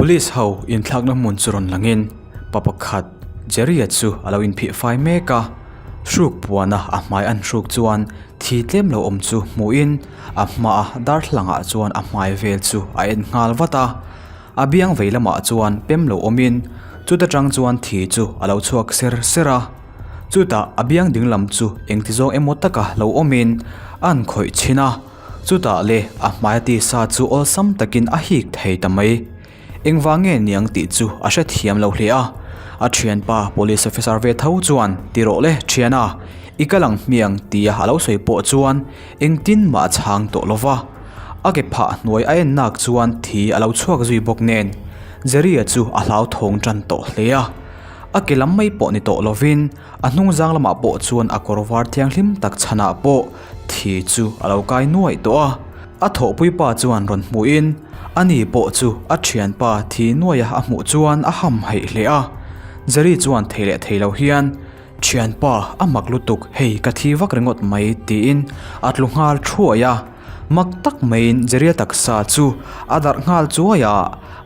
Police ho inthlakna hmun chu rawn langin pa pakhat Jerry-a chu a lo inphih fai mek a, hruk puana a hmai an hruk chuan thi tlem lo awm chu hmuhin a hmaa darthlalangah chuan a hmai vel chu a en nghal vat a, a biang vei lamah chuan pem lo awmin chuta tang chuan thi chu a lo chhuak ser ser a, chutah a biang ding lam chu engti zawng emaw taka lo awmin a an khawih chhin a. Chutah le a hmaia tisa chu awlsam takin a hik thei ta mai. Engvang nge niang tih chu a hrethiam lo hle a. A thianpa police officer ve tho chuan ti rawh le thiana, i kal ang hmiang tia a lo sawi pawh chuan engtin mah a chhang tawh lo va. A ke phah hnuai a en nak chuan thi a lo chhuak zui bawk nen Jerry-a chu a hlauthawng tan tawh hle a. A ke lam mai pawh ni tawh lovin A hnung zang lamah pawh chuan a kawr var thianghlim tak chhanah pawh thi chu a lo kai nuaih tawh a. A thawhpui pa chuan rawn hmuhin a ni pawh chu a thianpa thi nuaia a hmuh chuan a ham haih hle a. Jerry chuan thei leh thei lo hian, Thianpa, a mak lutuk, hei ka thi vak ringawt mai tiin a tlu nghal thuai a. Mak tak maiin Jerry-a taksa chu a darh nghal chuai a.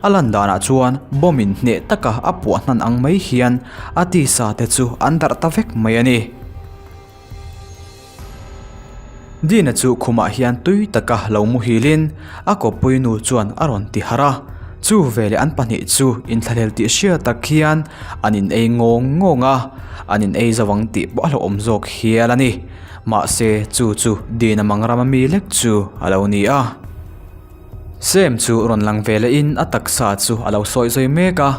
A lan danah chuan bomb in hneh taka a puah hnan ang mai hian a tisa te chu an darh ta vek mai a ni. Dina chu khumah hian tui taka lo muhilin a kawppui nu chuan a rawn ti harh a, chu veleh an pahnih chu inthlahlel tih hria tak hian an in ei ngawng ngawng a, an in ei zo ang tih pawh a hlauhawm zawk hial a ni. Mahse chu chu Dina mangrama mi lek chu a lo ni a. Sam chu rawn lang ve leh in a taksa chu a lo sawi zui mek a,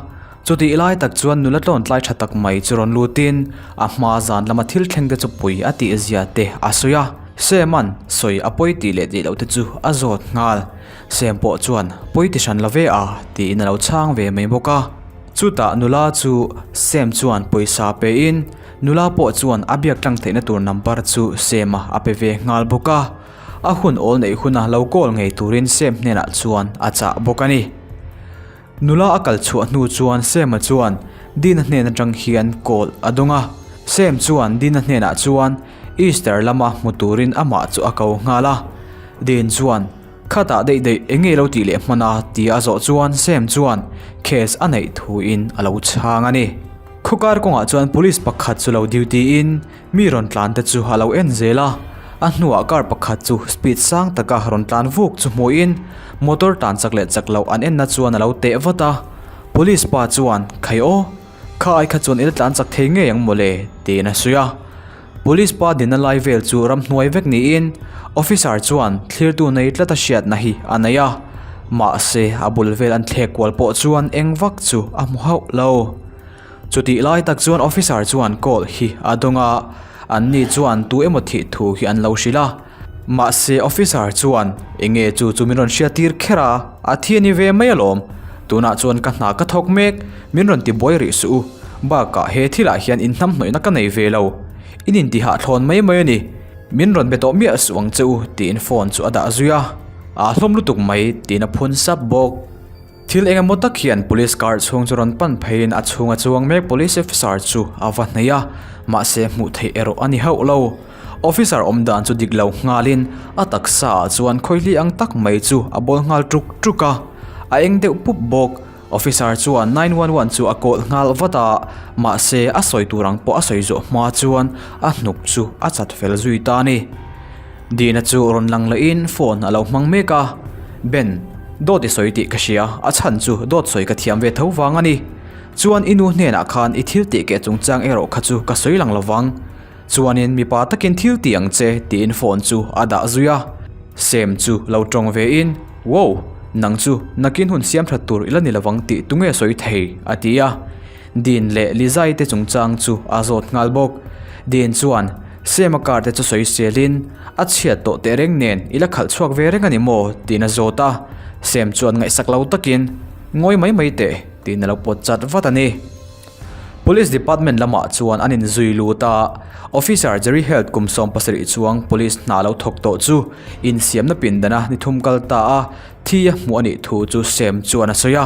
chutih lai tak chuan nula tlawn tlai tha tak mai chu rawn lut in a hma zan lama thil thleng te chu pui a tih zia te a sawi a, Sam an sawi a pawi tih leh tih loh te chu a zawt nghal, Sam pawh chuan pawi ti hran lo ve a tiin a lo chhang ve mai bawk a, chutah nula chu Sam chuan pawisa pe in nula pawh chuan a biak tlang theihna tur number chu Sam a a pe ve nghal bawk a. A hun awl neih huna lo call ngei turin Sam hnenah chuan a chah bawk a ni. Nula a kal chhuah hnu chuan Sam-a chuan Dina hnen atang hian call a dawng a. Sam chuan Dina hnenah chuan Easter lama hmu turin amah chu a ko nghal a. Din chuan, Khatah daih daih eng nge lo tih leh hman a? tia a zawh chuan Sam chuan case a neih thuin a lo chhang a ni. Khawkar kawngah chuan police pakhat chu lo duty in Mi rawn tlan te chu a lo en zel a, a hnuah car pakhat chu speed sang taka rawn tlan vuk chu hmuhin motor tlan chak leh chak loh an enna chuan a lo teh vat a, police pa chuan Khai aw, kha ai kha chuan i la tlan chak thei ngei ang mawle tiin a sawi a. Police pa dinna lai vel chu ramhnuai vek niin officer chuan thlirtu nei tlata hriatna hi a nei a, mahse a bul vel an thlek kual pawh chuan eng vak chu a hmu hauh lo. Chutih lai tak chuan officer chuan call hi a dawng a, an ni chuan tu emaw thih thu hi an lo hrilh a. Mahse officer chuan enge chu chu min rawn hriat tir kher a, a thi a ni ve mai alawm. Tunah chuan ka hna ka thawk mek, min rawn ti buai rih suh u. Bakah he thilah hian inhnamhnawihna ka nei ve lo. In intihah thlawn mai mai a ni. Min rawn be tawh miah suh ang che u tiin phone chu a dah zui a. Aa hlawm lutuk mai tiin a phun sap bawk. Thil eng emaw tak hian police car chhung chu rawn pan pheiin a chhunga chuang mek police officer chu a va hnaih a, mahse hmuh theih erawh a ni hauh lo. Officer awm dan chu dik lo nghalin a taksa ah chuan khawihli ang tak mai chu a bawl nghal tuk tuk a, a eng deuh pup bawk. Officer chuan 911 chu a kawlh nghal vat a, mahse a sawi tur ang pawh a sawi zawh hma chuan a hnuk chu a chat fel zui ta a ni. Dina chu rawn lang lehin phone a lo hmang mek a, Ben, dawt i sawi tih ka hria, a chhan chu dawt sawi ka thiam ve tho vang a ni. Chuan i nu hnenah khan i thil tih keh chungchang erawh kha chu ka sawi lang lovang. Chuanin mipa takin thil ti ang che tiin phone chu a dah zui a. Sam chu lo tawng vein, Wow, nang chu nakin hun siam that tur i la ni lovang tih tunge sawi thei? a ti a. Dean leh Lizai te chungchang chu a zawt nghal bawk. Dean chuan Sam-a car te chu sawi selin, A chhiat tawh teh reng nen i la khalh chhuak ve reng a ni maw? tiin a zawt a. Sam chuan ngaihsak lo takin, Ngawi mai mai teh, tiin a lo pawt chat vat a ni. Police Department lamah chuan an inzui lut a, Officer Jerry Health kum 70 chuang police hna lo thawk tawh chu insiamna pindana ni thum kal ta a, thi a hmuh a nih thu chu Sam chuan a sawi a.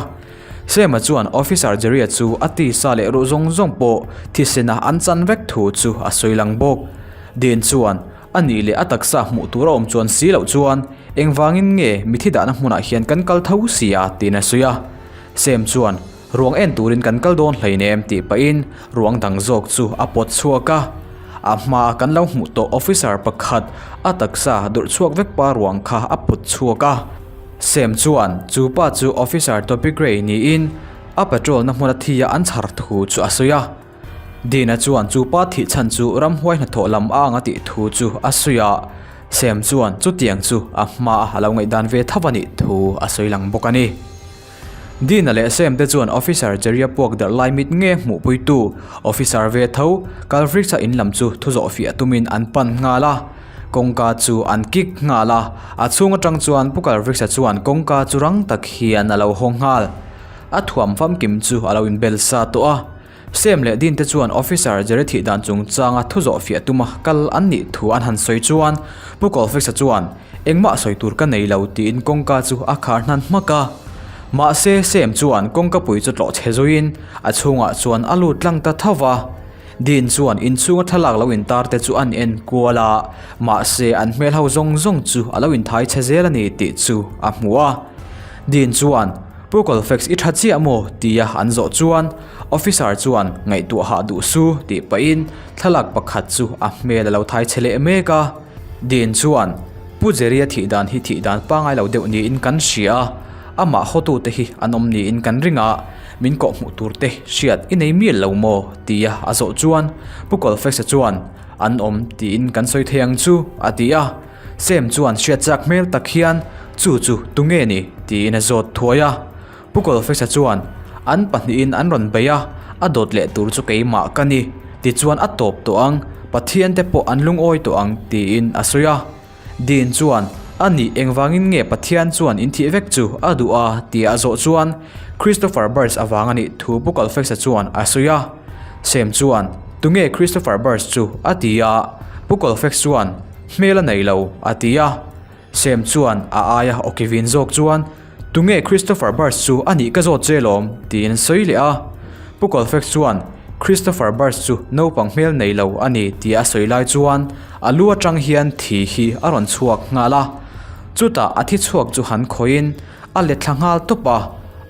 Sema chuan Officer Jerry-a chu a tisa leh ruh zawng zawng pawh thisena an chan vek thu chu a sawi lang bawk. Dean chuan a nih leh a taksa hmuh tur a awm chuan si loh chuan engvangin nge mithi dahna hmunah hian kan kal tho si a tiin a sawi a. Sam chuan, Ruang en turin kan kal dawn hleinem tih pahin ruang dang zawk chu a pawt chhuak a. A hmaa kan lo hmuh tawh officer pakhat a taksa durh chhuak vek pa ruang kha a put chhuak a. Sam chuan chu pa chu officer Toby Gray niin a patrol na hmuna thi a an chhar thu chu a sawi a. Dina chuan chu pa thih chhan chu ramhuai hnathawh lam a ang a tih thu chu a sawi a. Sam chuan chutiang chu a hmaa a lo ngaihdan ve tho a nih thu a sawi lang bawk a ni. Dina leh Sam te chuan Officer Jerry-a puak darh lai mit nge hmuhpuitu Officer ve tho Calfrix-a in lam chu thu zawh fiah tumin an pan nghal a. Kawngka chu an kick nghal a, a chhung atang chuan Pu Calfrix-a chuan kawngka chu rang tak hian a lo hawng nghal. A thuam famkim chu a lo inbel sa tawh a. Sam leh Dean te chuan Officer Jerry thih dan chungchanga thu zawh fiah tuma kal an nih thu an han sawi chuan Pu Colfix-a chuan engmah sawi tur ka nei lo tiin kawngka chu a khar hnan hmak a. Mahse Sam chuan kawngka pui chu tlawh chhe zuiin a chhungah chuan a lut tlang ta tho va. Dean chuan inchhunga thlalak lo intar te chu an en kual a, mahse an hmel ho zawng zawng chu a lo inthai chhe zel a ni tih chu a hmu a. Dean chuan Pu Colfax i tha chiah maw? tia an zawh chuan Officer chuan ngaihtuah hah duh su tih pahin thlalak pakhat chu a hmel a lo thai chhe leh mek a. Dean chuan Pu Jerry-a thih dan hi thih dan pangai lo deuh niin kan hria a, amah hawtute hi an awm niin kan ring a, min kawhhmuh tur te hriat i nei mial lo maw? tia a zawh chuan Pu Colfax-a chuan an awm tiin kan sawi thei ang chu a ti a. Sam chuan hriat chak hmel tak hian chu chu tunge ni tiin a zawt thuai a. Pu Colfax-a chuan an pahnihin an rawn bei a, a dawt leh tur chu keimah ka ni, tichuan a tawp tawh ang, Pathian te pawh an lungawi tawh ang tiin a sawi a. Dean chuan a nih engvangin nge Pathian chuan in thih vek chu a duh a tia a zawh chuan Christopher Burns avang a nih thu Pu Colfax-a chuan a sawi a. Sam chuan tunge Christopher Burns chu a ti a, Pu Colfax chuan Hmel a nei lo, a ti a. Sam chuan a aia awki vin zawk chuan, Tunge Christopher Burns chu a nih ka zawt che lawm, tiin a sawi leh a. Pu Colfax chuan, Christopher Burns chu naupang hmel nei lo a ni tia a sawi lai chuan a lu atang hian thi hi a rawn chhuak nghal a. Chutah a thi chhuak chu han khawihin a let thla nghal tawp a,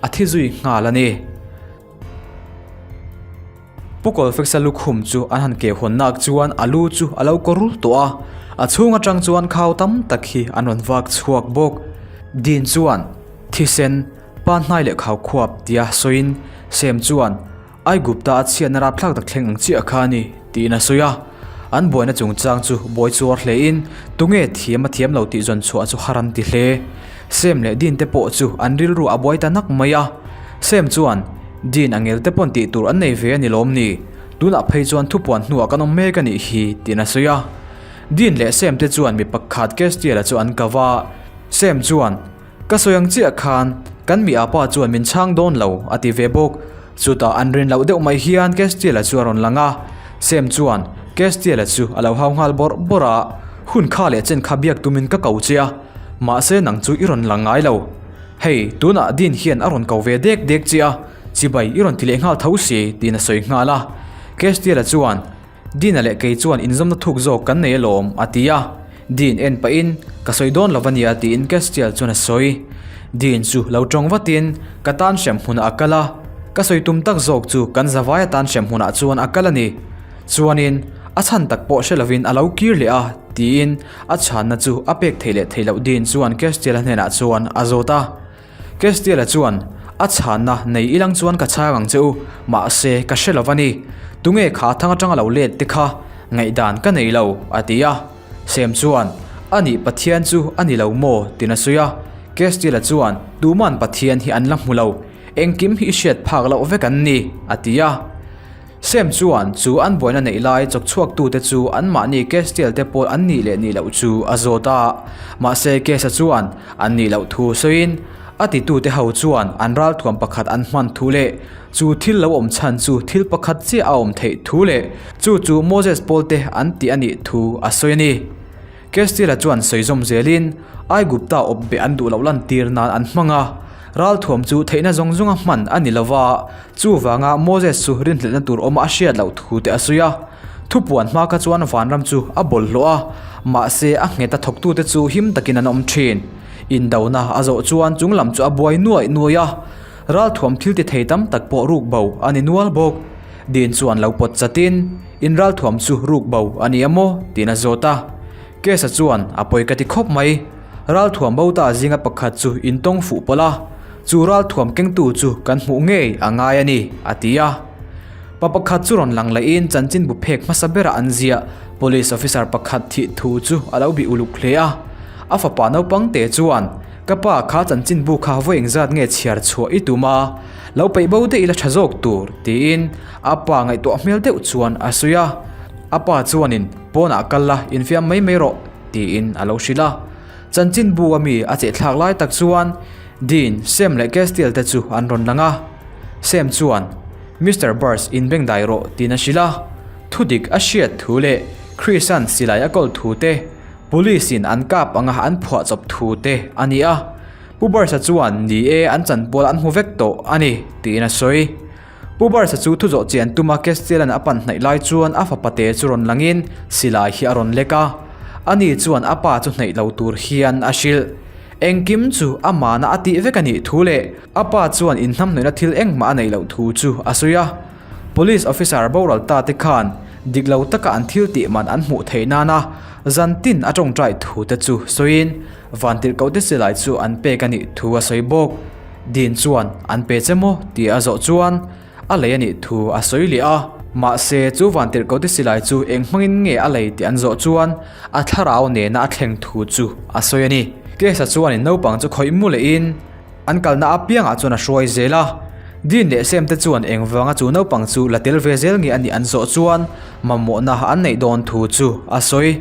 a thi zui nghal a ni. Pu Colfax-a lukhum chu an han keh hawn nak chuan a lu chu a lo kaw rul tawh a, a chhung atang chuan khau tam tak hi an rawn vak chhuak bawk. Dean chuan, Thisen, pa hnai leh khau khuap tia sawiin Sam chuan, Aigupta a chhiatna rapthlak tak thleng ang chiah kha a ni, tiin a sawi a. An buaina chungchang chu buai chuar hlein tunge thiam a thiam lo tih zawn chhuah chu har an ti hle. Sam leh Dean te pawh chu an rilru a buai ta nak mai a. Sam chuan, Dean a ngel te pawn tih tur an nei ve a ni lawm ni? Tunah phei chuan thupuan hnuah kan awm mek a nih hi, tiin a sawi a. Dean leh Sam te chuan mi pakhat Castiel-a chu an kau a. Sam chuan, Ka sawi ang chiah khan kan mi apa chuan min chhang dawn lo, a ti ve bawk. Chutah an rin loh deuh mai hian Castiel-a chu a rawn lang a. Sam chuan Castiel-a chu a lo hau nghal bawrh bawrh a, Hun kha leh chen kha biak tumin ka ko che a, mahse nang chu i rawn lang ngai lo. Hei, tunah Dean hian a rawn ko ve dek dek che a, chibai i rawn ti leh nghal tho si, tiin a sawi nghal a. Castiel-a chuan, Dean-a leh kei chuan inzawmna thuk zawk kan nei alawm, a ti a. Dean en pahin, Ka sawi dawn lo a nia, tiin Castiel chuan a sawi. Dean chu lo tawng vatin, Ka tan hrem hmunah a kal a. Ka sawi tum tak zawk chu kan zavai atan hrem hmunah chuan a kal a ni. Chuanin, a chhan tak pawh hre lovin a lo kir leh a, tiin a chhanna chu a pek theih leh theih loh Dean chuan Castiel-a hnenah chuan a zawt a. Castiel-a chuan, A chhanna nei ilang chuan ka chhang ang che u, mahse ka hre lo va ni. Tunge kha thang atanga lo let te kha ngaihdan ka nei lo, a ti a. Sam chuan, A nih Pathian chu a ni lo maw? tiin a sawi a. Castiel-a chuan, Tuman Pathian hi an la hmu lo, engkim hi i hriat phak loh vek an ni, a ti a. Sam chuan chu an buaina neih lai chawk chhuaktute chu anmahni Castiel te pawl an nih leh nih loh chu a zawt a. Mahse Case-a chuan an nih loh thu sawiin a titute ho chuan an ralthuam pakhat an hman thu leh chu thil lo awm chhan chu thil pakhat chiah a awm theih thu leh chu chu Moses pawlte an tih a nih thu a sawi a ni. Castiel-a chuan sawi zawm zelin Aigupta awp beh an duh loh lantir nan an hmang a, ralthuam chu theihna zawng zawnga hman a ni lo va, chuvanga Moses chu rinhlelhna tur awma a hriat loh thu te a sawi a. Thupuan hma kha chuan vanram chu a bawlhhlawh a, mahse a nghet a thawktute chu him takin an awm thin. Indona a zawh chuan chunglam chu a buai nuaih nuaih a. Ralthuam thil ti thei tam tak pawh ruk bo a ni nual bawk. Dean chuan lo pawt chatin, In ralthuam chu ruk bo a ni a maw? tiin a zawt a. Case-a chuan, A pawi ka ti khawp mai. Ralthuam bo ta zinga pakhat chu intawng fuh pawlh a, chu ralthuam kengtu chu kan hmuh ngei a ngai a ni, a ti a. Pa pakhat chu rawn lang lehin chanchinbu phek hmasa berah an ziah Police officer pakhat thih thu chu a lo bih uluk hle a. A fapa naupang te chuan, Ka pa, kha chanchinbu kha vawi engzat nge chhiar chhuah i tum a? Lo peih bo daih ila tha zawk tur, tiin a pa ngaihtuah hmel deuh chuan a sawi a. A pa chuanin, Pawnah kal la, infiam mai mai rawh, tiin a lo hrilh a. Chanchinbu a mi a chehthlak lai tak chuan Dean, Sam leh Castiel te chu an rawn lang a. Sam chuan, Mister Burns inbengdai rawh, tiin a hrilh a. Thudik a hriat thu leh Chris-a'n silai a kawl thu te, Police in an kap anga an phuah chawp thu te a ni a. Pu Burns-a chuan, Ni e, an chanpual an hmu vek tawh a ni, tiin a sawi. Pu Burns-a chu thu zawh chian tuma Castelan a pan hnaih lai chuan a fapa te chu rawn langin silai hi a rawn lek a. Ani chuan a pa chu hnaih lo tur hian a hrilh. Engkim chu amahna a tih vek a nih thu leh a pa chuan inhnamhnawihna thil engmah a neih loh thu chu a sawi a. Police officer boral ta te khan dik lo taka an thil tih man an hmuh theih nana zan tin a tawngtai thu te chu sawiin vantirhkoh te silai chu an pek a nih thu a sawi bawk. Dean chuan an pe che maw tih a zawh chuan a lei a nih thu a sawi leh a. Mahse chu vantirhkoh te silai chu eng hmangin nge a lei tih an zawh chuan a thlarau nena a thleng thu chu a sawi a ni. Case-a chuanin naupang chu khawih mu lehin an kalna apiangah chuan a hruai zel a. Dean leh Sam te chuan engvanga chu naupang chu la tel ve zel nge a nih an zawh chuan mamawhna an neih dawn thu chu a sawi.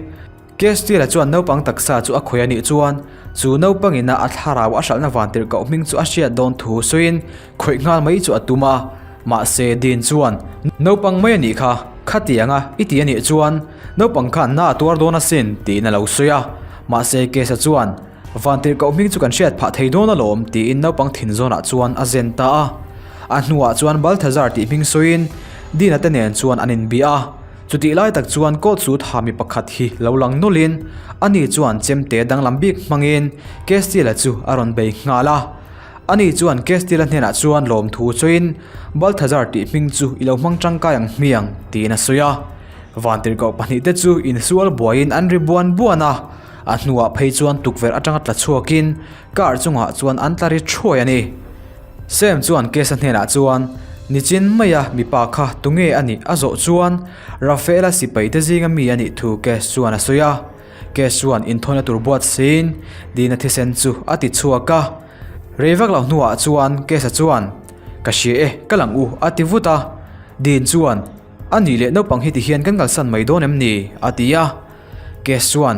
Castiel-a chuan naupang taksa chu a khawih a nih chuan chu naupangina a thlarau a hralhna vantirhkoh hming chu a hriat dawn thu sawiin khawih nghal mai chu a tum a. Mahse, Dean chuan, Naupang mai a nih kha, khatianga i ti a nih chuan naupang khan na a tuar dawn asin tiin a lo sawi a. Mahse, Case-a chuan, Vantirhkoh hming chu kan hriat phah thei dawn alawm tiin naupang thin zawnah chuan a zen ta a. A hnuah chuan Balthazar tih hming sawiin Dean-a te nen chuan an inbia a. Chutih lai tak chuan coat suit ha mi pakhat hi lo lang nawlhin ani chuan chemte danglam bik hmangin Castiel-a chu a rawn bei nghal a. Ani chuan Castiel-a hnenah chuan lawmthu chawiin Balthazar tih hming chu i lo hmang tangkai ang hmiang tiin a sawi a. Vantirhkoh pahnihte chu insual buaiin an ri buan buan a, a hnuah phei chuan tukverh atanga tla chhuakin car chungah chuan an tla ri thuai a ni. Sam chuan Kesa hnenah chuan, Nichin maia mipa kha tunge a nih a zawh chuan Rafaela sipai te zinga mi a nih thu Kes chuan a sawi a. Kes chuan inthawina tur buat siin Dina thisen chu a ti chhuak a. Rei vak lo hnuah chuan Kesa chuan, Ka hria e, ka lang u a ti vut a. Din chuan, A nih leh naupang hi tihian kan kalsan mai dawn em ni? a ti a. Kes chuan,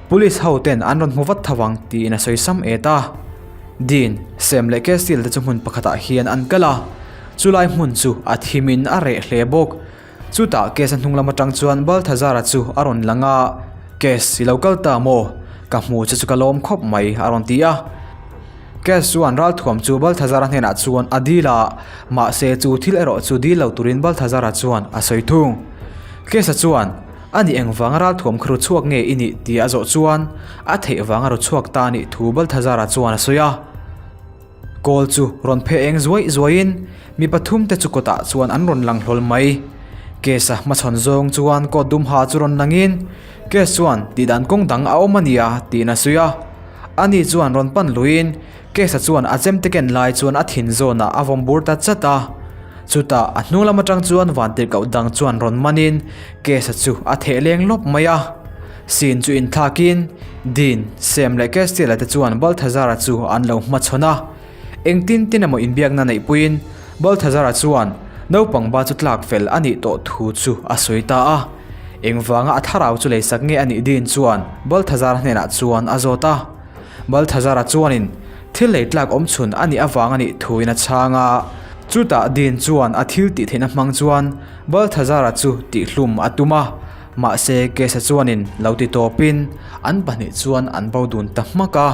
Police ho ten an rawn hmu vat tho ang tiin a sawi sam et a. Dean, Sam leh Castile te chu hmun pakhatah hian an kal a, chulai hmun chu a thimin a reh hle bawk. Chutah Kes-a hnung lam atang chuan Balthazar-a chu a rawn lang a, Kes, i lo kal ta maw? Ka hmu che chu ka lawm khawp mai a rawn ti a. Kes chuan ralthuam chu Balthazar-a hnenah chuan a dil a, mahse chu thil erawh chu dil lo turin Balthazar-a chuan a sawi thung. Kes-a chuan, A nih engvanga ralthuam kha ru chhuak nge i nih tih a zawh chuan a theih vanga ru chhuak ta a nih thu Balthazar-a chuan a sawi a. Kawl chu rawn phe eng zuai zuaiin mi pathum te chu kawtah chuan an rawn lang hlawl mai. Case-a hmachhawn zawng chuan coat dum ha chu rawn langin Case chuan tihdan kawng dang a awm a nia tiin a sawi a. Ani chuan rawn pan luiin Case-a chuan a chemte ken lai chuan a thin zawnah a vawm bur ta chat a. Chutah a hnung lam atang chuan vantirhkoh dang chuan rawn manin Case-a chu a theh leng lawp mai a. Scene chu inthlakin Dean, Sam leh Castiel-a te chuan Balthazar-a chu an lo hmachhawn a. Engtin tin emaw inbiakna neihpuiin Balthazar-a chuan naupang ba chu tlak fel a nih tawh thu chu a sawi ta a. Engvanga a thlarau chu leisak nge a nih Dean chuan Balthazar-a hnenah chuan a zawt a. Balthazar-a chuanin thil lei tlak awm chhun a nih avang a nih thuin a chhang a. Chutah Dean chuan a thil tih theihna hmang chuan Balthazar-a chu tihhlum a tum a, mahse Kesa chuanin lo ti tawpin an pahnih chuan an bo dun ta hmak a.